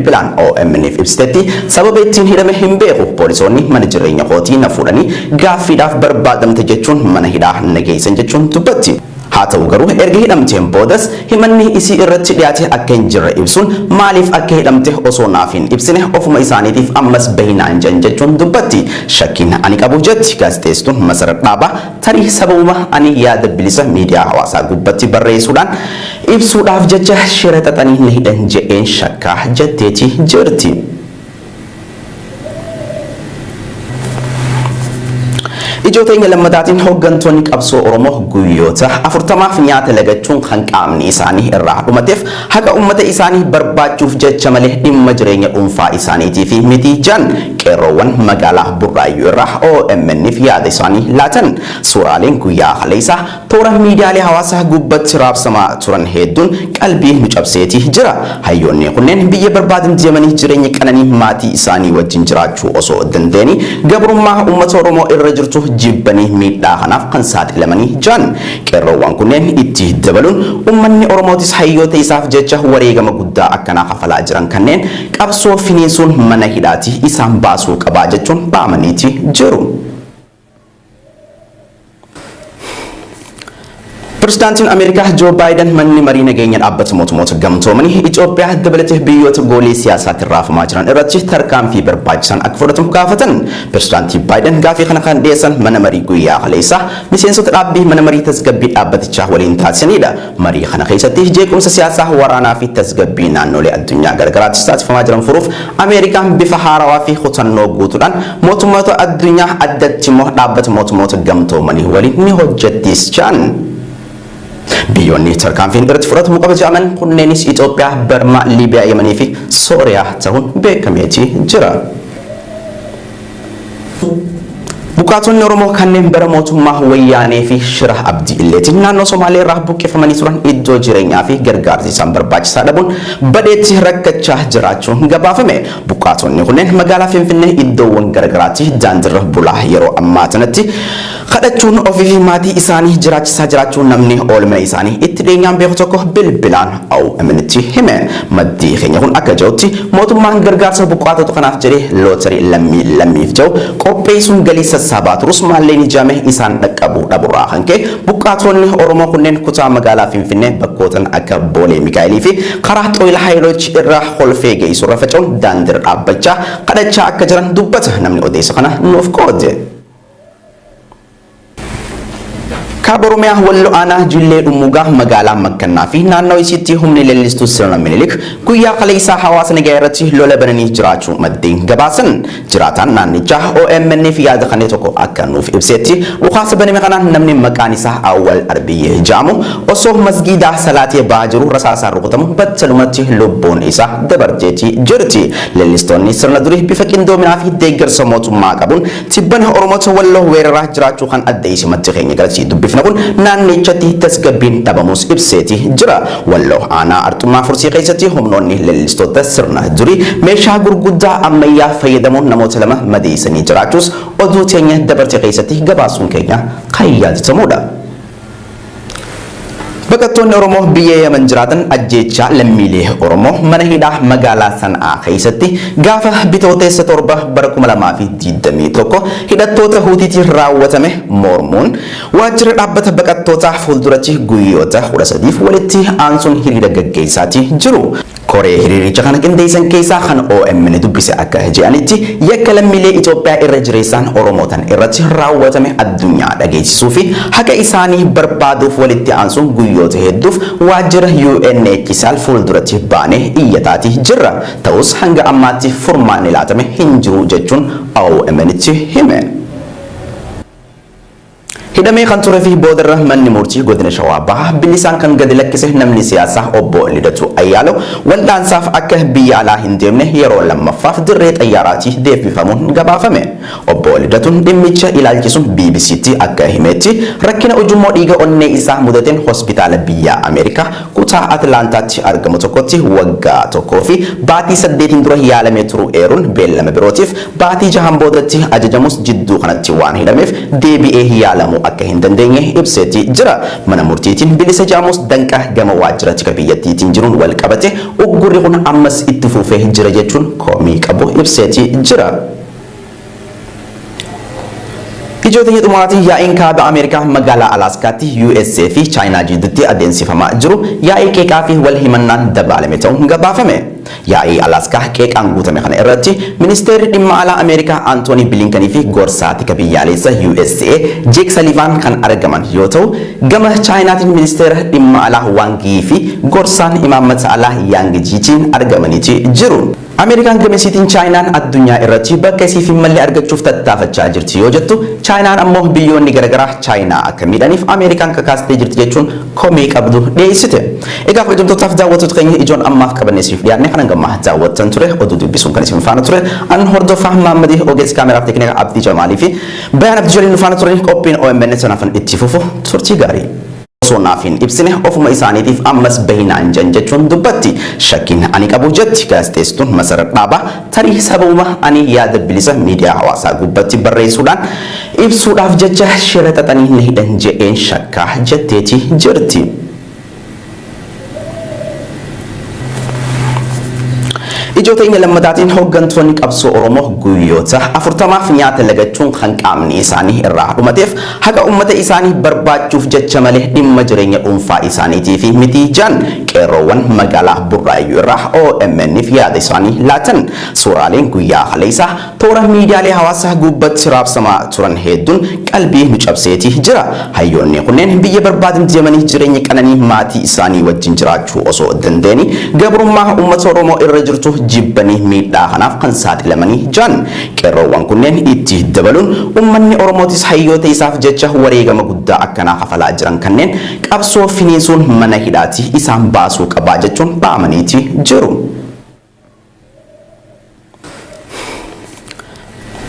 Bilbilaan OMN'f ibsitetti, sababa ittiin hidhame hin beeku. Poolisoonni mana jireenya kootii na fuudhanii gaaffiidhaaf barbaadamte jechuun mana hidhaa na geessan jechuun dubbatti. Haa ta'u garuu erga hidhamteen boodas himanni isii irratti dhiyaate akka hin jirre ibsuun maaliif akka hidhamte osoo naaf hin ibsine ofuma isaaniitiif ammas bahi naan jedhan jechuun dubbatti. Shakkiin ani qabu jetti gaazexeessituun Masarat Dhaabaa tarii sababuma ani yaada bilisa miidiyaa hawaasaa gubbatti barreessuudhaan ibsuudhaaf jecha shira xaxanii na hidhan je'een shakka jetteeti jirti. Ijoo teenya lammataatiin hooggantoonni qabsoo Oromoo guyyoota 40f nyaata lagachuun kan qaamni isaanii irraa dhumateef haqa uummata isaanii barbaachuuf jecha malee dhimma jireenya dhuunfaa isaaniitiif miti jedhan qeerroowwan magaalaa Burraayyuu irraa OMN'f yaada isaanii laatan. Suuraaleen guyyaa kaleessaa Toora miidiyaalee hawaasaa gubbatti raabsamaa turan heedduun qalbii nu cabseeti jira. Hayyoonni kunneen biyya barbaadan deemanii jireenya qananii maatii isaanii wajjin jiraachuu osoo danda'anii gabrummaa uummata Oromoo irra jirtu jibbanii miidhaa kanaaf kan saaxilamanii jiran. Qeerroowwan kunneen itti dabaluun uummanni Oromootis hayyoota isaaf jecha wareegama guddaa akkanaa kafalaa jiran kanneen qabsoo finiinsuun mana hidhaatii isaan baasuu qabaa jechuun dhaamaniiti jiru. Pirezidaantiin Ameerikaa Joo Baayiden manni marii nageenya dhaabbata mootummoota gamtoomanii Itoophiyaa dabalatee biyyoota goolii siyaasaatiin raafamaa jiran irratti tarkaanfii barbaachisan akka fudhatamu gaafatan. Pirezidaantii Baayiden gaafii kana kan dhiyeessan mana marii guyyaa kaleessaa miseensota dhaabbii mana marii tasgabbii dhaabbatichaa waliin taasisanidha. Marii kana keessatti jeequmsa siyaasaa, waraanaa fi tasgabbii naannolee addunyaa garagaraatti taasifamaa jiran furuuf Ameerikaan bifa haarawaa fi kutannoo guutuudhaan mootummoota addunyaa addatti immoo dhaabbata mootummoota gamtoomanii waliin ni hojjettis jedhan. Biyyoonni tarkaanfiin irratti fudhatamuu qaba jedhaman kunneenis Itoophiyaa, Barmaa, Liibiyaa, Yemanii fi Sooriyaa ta'uun beekameeti jira. Buqqaatonni Oromoo kanneen bara mootummaa Wayyaanee fi shira Abdii Illeetiin naannoo Somaalee irraa buqqifamanii turan iddoo jireenyaa fi gargaarsi isaan barbaachisaa dhabuun badeetti rakkachaa jiraachuun gabaafame. Buqqaatonni kunneen magaalaa Finfinnee iddoowwan garagaraatti daandiirra bulaa yeroo ammaa kanatti kadhachuun ofii fi maatii isaanii jiraachisaa jiraachuu namni oolmina isaanii itti dhiyeenyaan beeku tokko bilbilaan OMN'tti hime. Maddi keenya kun akka jedhutti mootummaan gargaarsa buqqaatota kanaaf jedhee lootarii lammii lammiif jedhu qopheessuun galii sassaabaa turus maalleen ijaame isaan dhaqqabuu dhaburraa kan ka'e buqqaatonni Oromoo kunneen kutaa magaalaa Finfinnee bakkootan akka Boolee Mikaa'elii fi karaa Xooyila Haayiloch irraa Kolfee geessu irra faca'uun daandiirra dhaabbachaa kadhachaa akka jiran dubbata namni odeessa kana nuuf qoode. Kaaba Oromiyaa Wallo Aanaa Jillee Dhummuugaa magaalaa Makkannaa fi naannoo isiitti humni leellistuu sirna Minilik guyyaa kaleessaa hawaasa nagaa irratti lola bananii jiraachuu maddeen gabaasan. Jiraataan naannichaa OMN fi yaada kanneen tokko akka nuuf ibsetti dhukaasa baname kanaan namni maqaan isaa Awwal Arbiyyee jedhamu osoo masgiidaa salaatee ba'aa jiru rasaasaan rukutamu battalumatti lubbuun isaa dabarteeti jirti. Leellistoonni sirna durii bifa qindoominaa fi deeggarsa mootummaa qabuun Tibbana Oromoota Walloo weeraraa jiraachuu kan addeesse maddi keenya garasii dubbifne kun naannichatti tasgabbiin dhabamuus ibseeti jira. Walloo aanaa Arxummaa Fursii keessatti humnoonni leellistoota sirna durii meeshaa gurguddaa ammayyaa fayyadamuun namoota 2 madeessanii jiraachuus oduu teenya dabarte keessatti gabaasuun keenya kan yaadatamuudha. Baqattoonni Oromoo biyya Yaman jiraatan ajjeechaa lammiilee Oromoo mana hidhaa magaalaa San'aa keessatti gaafa Bitooteessa 7 bara 2021 hidhattoota Huutiitiin raawwatame mormuun waajjira dhaabbata baqattootaa fuulduratti guyyoota 13f walitti aansuun hiriira gaggeessaatii jiru. Koree hiriiricha kana qindeessan keessaa kan omn dubbise akka je'anitti yakka lammiilee Itoophiyaa irra jireessaan Oromootan irratti raawwatame addunyaa dhageessisuu fi haqa isaanii barbaaduuf walitti aansuun guyyoota hedduuf waajjira UNHCR fuulduratti baanee iyyataati jirra. Ta'us hanga ammaatti furmaanni laatame hin jiru jechuun OMNtti hime. Hidhamee kan ture fi boodarra manni murtii godina Shawaa Bahaa bilisaan kan gadi lakkise namni siyaasaa obbo Lidatu Ayyaalew waldhaansaaf akka biyya alaa hin deemne yeroo lammaffaaf dirree xayyaaraatii deebifamuun gabaafame. Obbo Lidatuun dhimmicha ilaalchisuun BBCtti akka himetti rakkina ujummoo dhiiga onnee isaa mudateen hospitaala biyya Ameerikaa kutaa Atlaantaatti argamu tokkotti waggaa tokkoo fi baatii saddeetiin dura yaalamee turuu eeruun beellama birootiif baatii jahan boodatti ajajamus jidduu kanatti waan hidhameef deebi'ee yaalamuu hiikamuu akka hin dandeenye ibseeti jira. Mana murtiitiin bilisa jedhamus danqaa gama waajjira tika biyyattiitiin jiruun wal qabate uggurri kun ammas itti fufee jira jechuun komii qabu ibseeti jira. Ijoo teenya xumuraatiin, yaa'iin kaaba Ameerikaa magaalaa Alaaskaatti USA fi Chaayinaa jidduutti adeemsifamaa jiru yaa'ii qeeqaa fi wal himannaan dabaalame ta'uun gabaafame. Yaa'ii Alaaskaa qeeqaan guutame kana irratti ministeerri dhimma alaa Ameerikaa Antoonii Bilinkanii fi gorsaa tika biyyaalessa USA Jake Sullivan kan argaman yoo ta'u, gama Chaayinaatiin ministeera dhimma alaa Wang Yi fi gorsaan imaammata alaa Yang Jiichiin argamaniiti jiru. Ameerikaan gamasiitiin Chaayinaan addunyaa irratti bakka isiif hin malle argachuuf tattaafachaa jirti yoo jettu, Chaayinaan ammoo biyyoonni garaagaraa Chaayinaa akka miidhaniif Ameerikaan kakaastee jirti jechuun komii qabdu dhiyeessite. Egaa kabajamtootaaf daawwattoota keenya, ijoon ammaaf qabannee isiniif dhiyaanne kanan gammaa daawwattan ture. Oduu dubbisuun kan isin faana ture an hordofaa Maammadii, ogeessi kaameraaf teeknika Abdii Jamaalii fi Bayaan Abdii Jaliin nu faana turan. Qophiin OMN sanaafan itti fufu, turtii gaarii. Osoo naaf hin ibsine ofuma isaaniitiif ammas bahinaan jan jechuun dubbatti. Shakkiin ani qabu, jetti gaazexeessituun Masarat Dhaabaa, tarii sababuma ani yaada bilisa miidiyaa hawaasaa gubbatti barreessuudhaan ibsuudhaaf jecha shira xaxanii na hidhan jedheen shakkaa jetteeti jirti. Ijoo teenya lammataatiin, hooggantoonni qabsoo Oromoo guyyoota 40f nyaata lagachuun kan qaamni isaanii irraa dhumateef haqa uummata isaanii barbaachuuf jecha malee dhimma jireenya dhuunfaa isaaniitii fi miti jedhan qeerroowwan magaalaa Burraayyuu irraa OMN'f yaada isaanii laatan. Suuraaleen guyyaa kaleessaa toora miidiyaalee hawaasaa gubbatti raabsamaa turan hedduun qalbii nu cabseeti jira. Hayyoonni kunneen biyya barbaadan deemanii jireenya qananii maatii isaanii wajjin jiraachuu osoo danda'anii gabrummaa uummata Oromoo irra jirtu jibbanii miidhaa kanaaf kan saaxilamanii jiran. Qeerroowwan kunneen itti dabaluun uummanni Oromootis hayyoota isaaf jecha wareegama guddaa akkanaa kafalaa jiran kanneen qabsoo finiinsuun mana hidhaati isaan baasuu qabaa jechuun dhaamaniiti jiru.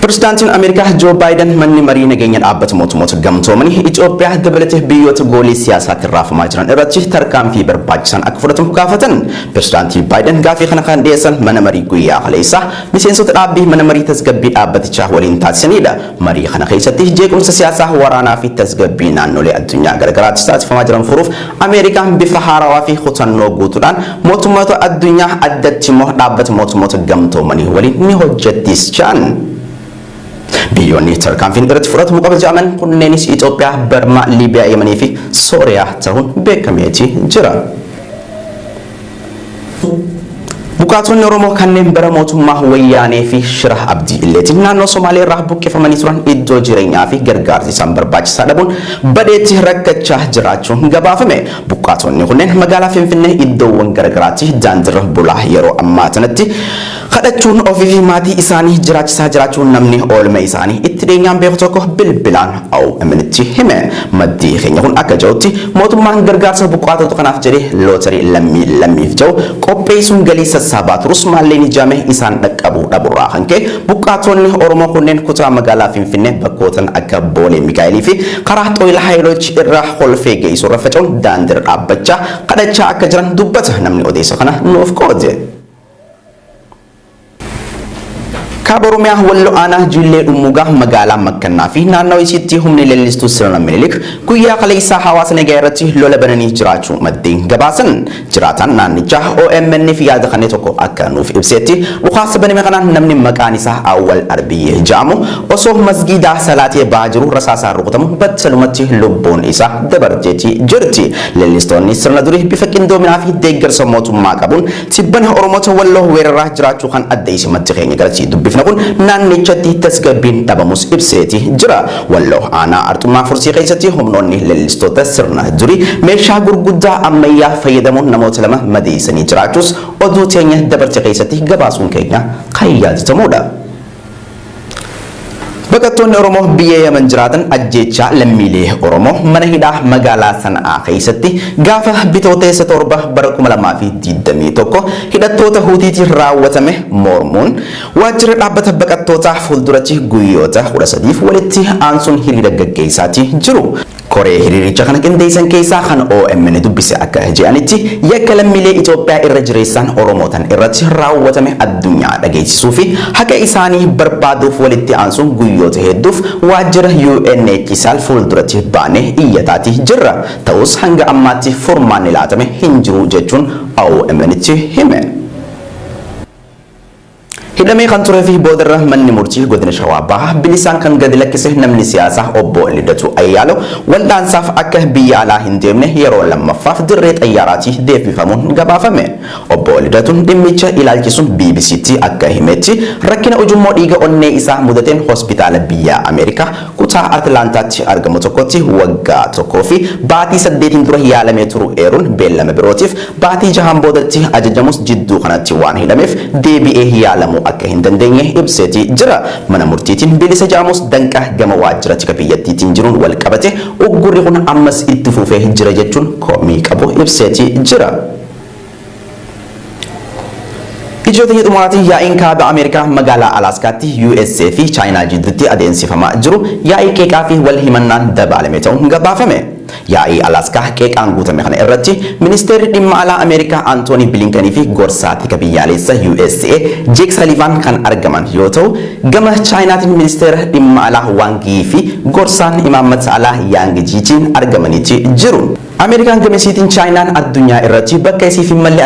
Pirezidaantiin Ameerikaa Joo Baayiden manni marii nageenya dhaabbata mootummoota gamtoomanii Itoophiyaa dabalatee biyyoota goolii siyaasaatti raafamaa jiran irratti tarkaanfii barbaachisan akka fudhatamu gaafatan. Pirezidaantii Baayiden gaafii kana kan dhiyeessan mana marii guyyaa kaleessaa miseensota dhaabbii mana marii tasgabbii dhaabbatichaa waliin taasisanidha. Marii kana keessatti jeequmsa siyaasaa, waraanaa fi tasgabbii naannolee addunyaa garagaraatti taasifamaa jiran furuuf Ameerikaan bifa haarawaa fi kutannoo guutuudhaan mootummoota addunyaa, addatti immoo dhaabbata mootummoota gamtoomanii waliin ni hojjettis jedhan. Biyyoonni tarkaanfiin irratti fudhatamuu qaba jedhaman kunneenis Itoophiyaa, Barmaa, Liibiyaa, Yemanii fi Sooriyaa ta'uun beekameeti jira. Buqqaatonni Oromoo kanneen bara mootummaa Wayyaanee fi shira Abdii Illeetiin naannoo Somaalee irraa buqqifamanii turan iddoo jireenyaa fi gargaarsi isaan barbaachisaa dhabuun badeetti rakkachaa jiraachuun gabaafame. Buqqaatonni kunneen magaalaa Finfinnee iddoowwan garaagaraatti daandiirra bulaa yeroo ammaa kanatti kadhachuun ofii fi maatii isaanii jiraachisaa jiraachuun namni oolma isaanii itti dhiyeenyaan beeku tokko bilbilaan OMN'tti hime. Maddii keenya kun akka jedhutti, mootummaan gargaarsa buqqaatota kanaaf jedhee lootarii lammii lammiif jedhu qopheessuun galii sassaabaa turus, maalleen ijaame isaan dhaqqabuu dhaburraa kan ka'e buqqaatonni Oromoo kunneen kutaa magaalaa Finfinnee bakkootan akka Boolee Mikaa'elii fi karaa Xooyila Haayiloch irraa Holfee geessu irra faca'uun daandiirra dhaabbachaa kadhachaa akka jiran dubbata namni odeessa kana nuuf qoode. Kaaba Oromiyaa Walloo Aanaa Jillee Dhummuugaa magaalaa Makkannaa fi naannoo isiitti humni leellistuu sirna Minilik guyyaa kaleessaa hawaasa nagaa irratti lola bananii jiraachuu maddeen gabaasan. Jiraataan naannichaa OMN fi yaada kanneen tokko akka nuuf ibsetti, dhukaasa baname kanaan namni maqaan isaa Awwal Arbiyyee jedhamu osoo masgiidaa salaatee ba'aa jiru rasaasaan rukutamu battalumatti lubbuun isaa dabarteeti jirti. Leellistoonni sirna durii bifa qindoominaa fi deeggarsa mootummaa qabuun tibbana Oromoota Walloo weeraraa jiraachuu kan addeesse maddi keenya garasii dubbifna kun, naannichatti tasgabbiin dhabamus ibseeti jira. Walloo aanaa Arxummaa Fursii keessatti humnoonni leellistoota sirna durii meeshaa gurguddaa ammayyaa fayyadamuun namoota lama madeessanii jiraachuus oduu teenya dabarte keessatti gabaasuun keenya kan yaadatamudha. Baqattoonni Oromoo biyya Yaman jiraatan ajjeechaa lammiilee Oromoo mana hidhaa magaalaa Sana'aa keessatti gaafa Bitootessa 7 bara 2021 hidhattoota Huutiitiin raawwatame mormuun waajjira dhaabbata baqattootaa fuulduratti guyyoota 13f walitti aansuun hiriira gaggeessaatii jiru. Koree hiriiricha kana qindeessan keessaa kan OMN dubbise akka jedhanitti, yakka lammiilee Itoophiyaa irra jireessaan Oromootan irratti raawwatame addunyaa dhageessisuu fi haqa isaanii barbaaduuf walitti aansuun guyyoota hedduuf waajjira UNHCR fuulduratti baanee iyyataatii jirra. Ta'us hanga ammaatti furmaanni laatame hin jiru jechuun OMN'tti hime. Hidhamee kan turee fi boodarra manni murtii godina Shawaa Bahaa bilisaan kan gadi lakkise namni siyaasaa obbo Liddatuu Ayyaalew wal'aansaaf akka biyya alaa hin deemne yeroo lammaffaaf dirree xayyaaraatii deebifamuun gabaafame. Obbo Liddatuun dhimmicha ilaalchisuun BBCtti akka himetti, rakkina ujummoo dhiiga onnee isaa mudateen hospitaala biyya Ameerikaa kutaa Atlaantaatti argamu tokkotti waggaa 1 fi baatii 8n dura yaalamee turu eeruun, beellama birootiif baatii 6n boodatti ajajamus jidduu kanatti waan hidhameef deebi'ee yaalamuu akka hin dandeenye ibseeti jira. Mana murtiitiin bilisa jedhamus danqa gama waajjira tika biyyattiitiin jiruun wal qabate uggurri kun ammas itti fufee jira jechuun komii qabu ibseeti jira. Ijoo teenya xumuraatiin, yaa'iin kaaba Ameerikaa magaalaa Alaaskaatti USA fi Chaayinaa jidduutti adeemsifamaa jiru yaa'ii qeeqaa fi wal himannaan dabaalame ta'uun gabaafame. Yaa'ii Alaaskaa qeeqaan guutame kana irratti ministeerri dhimma alaa Ameerikaa Antoonii Bilinkanii fi gorsaa tika biyyaalessa USA Jake Sullivan kan argaman yoo ta'u, gama Chaayinaatiin ministeera dhimma alaa Wang Yi fi gorsaan imaammata alaa Yang Jiichiin argamaniiti jiru. Ameerikaan gamasiitiin Chaayinaan addunyaa irratti bakka isiif hin malle